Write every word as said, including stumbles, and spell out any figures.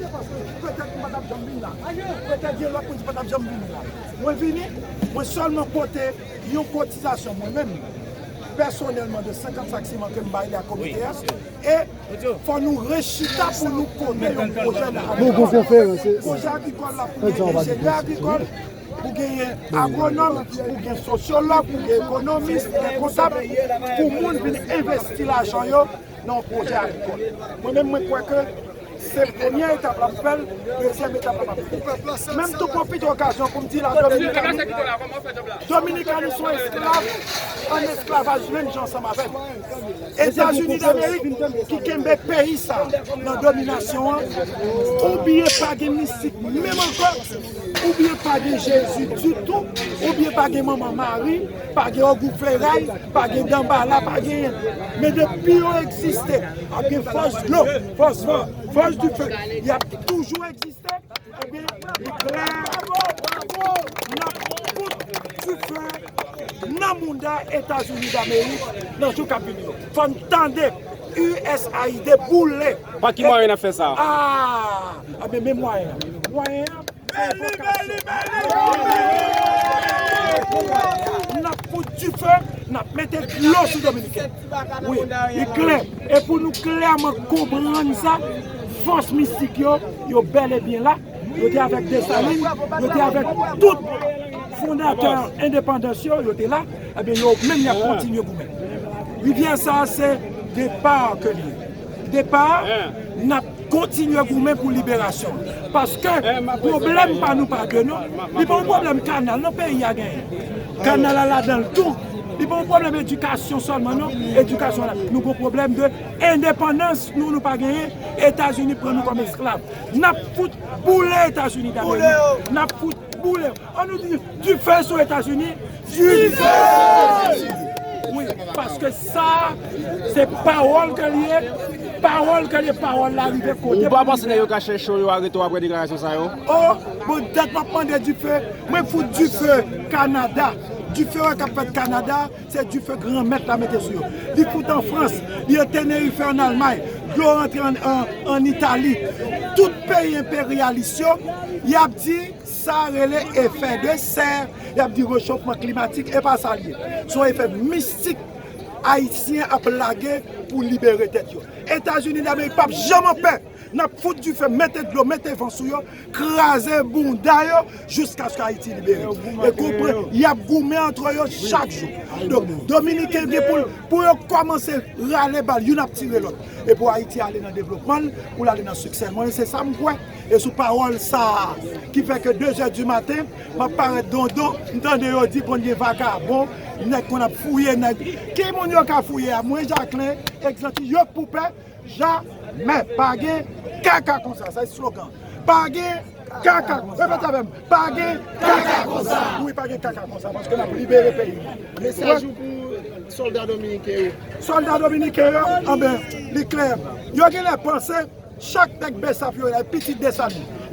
Paske petèt m pa t ap janm vin la. Petèt gen lòt moun ki pa t ap janm vin la. Mwen vini, mwen sèlman pote yon kotizasyon mwen menm, pèsonèlman, de senkant sak siman ke m bay la komite a. E fò nou rechita pou nou pote yon pwojè nan agrikòl. Pwojè agrikòl la pou gen enjenyè agrikòl, pou genyen agwonòm, pou gen sosyològ, pou gen ekonomis, pou gen kontab, pou moun vin envesti lajan yo nan yon pwojè agrikòl. Mwen menm, mwen kwè ke se premye etap la pou fè l, dezyèm etap la pou fè l. Menm tou pwofite okazyon pou m di la Dominikani, Dominikani se yon esklav, an esklavaj menm jan ansanm avè m. Etazini Damerik ki kenbe peyi sa nan dominasyon an, oubyen pa gen mistik menm ankò, oubyen pa gen Jezi ditou, oubyen pa gen Manman Mari, pa gen Ogou Feray, pa gen Danbala, pa gen. Men depi yo egziste, ap gen fòs dlo, fòs van, fòs dife, y ap toujou egziste. Ebyen, li klè, n ap fout dife nan mounda Etazini Damerik nan jou k ap vini yo. Fò n tande U S A I D boule. Pa ki mwayen n ap fè sa? Ah! Ebyen, men mwayen an. Mwayen an, se envokasyon. N ap fout dife, n ap mete dlo sou Dominiken. Wi, li klè. E pou nou klèman konprann sa, fòs mistik yo, yo bèl e byen la. Yo te avèk Desalin, yo te avèk tout fondatè endepandans yo, yo te la. Ebyen, yo menm y ap kontinye goumen. Rivyè sa a se depa ke li ye. Depa, n ap kontinye goumen pou liberasyon. Paske pwoblèm pa nou pa de nou. Li pa yon pwoblèm kanal non peyi a genyen. Kanal la ladan l tou. Li pa yon pwoblèm edikasyon sèlman non. Edikasyon la. Nou gon pwoblèm de endepandans nou, nou pa genyen. Etazini pran nou kòm esklav. N ap fout boule Etazini Damerik. N ap fout boule. An nou di dife sou Etazini. Dife! Wi, paske sa, se pawòl ke li ye. Pawòl ke li ye, pawòl la rive kote. Ou pa panse nèg yo ka chèche w, yo arete w apre deklarasyon sa yo? Oh, bon, dat m ap mande dife. Mwen fout dife Kanada. Dife k ap fèt Kanada, se dife Granmèt la mete sou yo. Li fout an Frans, li an Tenerife, an Almay, dlo rantre an, an, an Itali. Tout peyi enperyalis yo, y ap di sa rele efè de sè, y ap di rechofman klimatik, e pa sa l ye. Se yon efè mistik ayisyen ap lage pou libere tèt yo. Etazini Damerik p ap janm an pè. N ap fout dife, mete dlo, mete van sou yo, kraze bounda yo jiskaske Ayiti libere. E konprann, y ap goumen antre yo chak jou. Donk, Dominiken gen pou, pou yo kòmanse rale bal, youn ap tire lòt. E pou Ayiti ale nan devlopman l, pou l ale nan siksè l. Mwen, se sa m kwè. E sou pawòl sa a, ki fè ke de zè di maten, m ap parèt dondon, m tande yo di konn gen vakabon, nèg konn ap fouye nèg. Ki moun yo ka fouye a? Mwen, Jaklen, egzanti, yo k pou pè, Jamè pa gen kaka konsa, sa se slogan. Pa gen kaka, repete avè m. Pa gen kaka konsa. Wi, pa gen kaka konsa, paske n ap libere peyi nou. Mesaj ou pou sòlda dominiken yo? Sòlda dominiken yo, anben, li klè. Yo genlè panse chak nèg Besap yo la, pitit Desalin.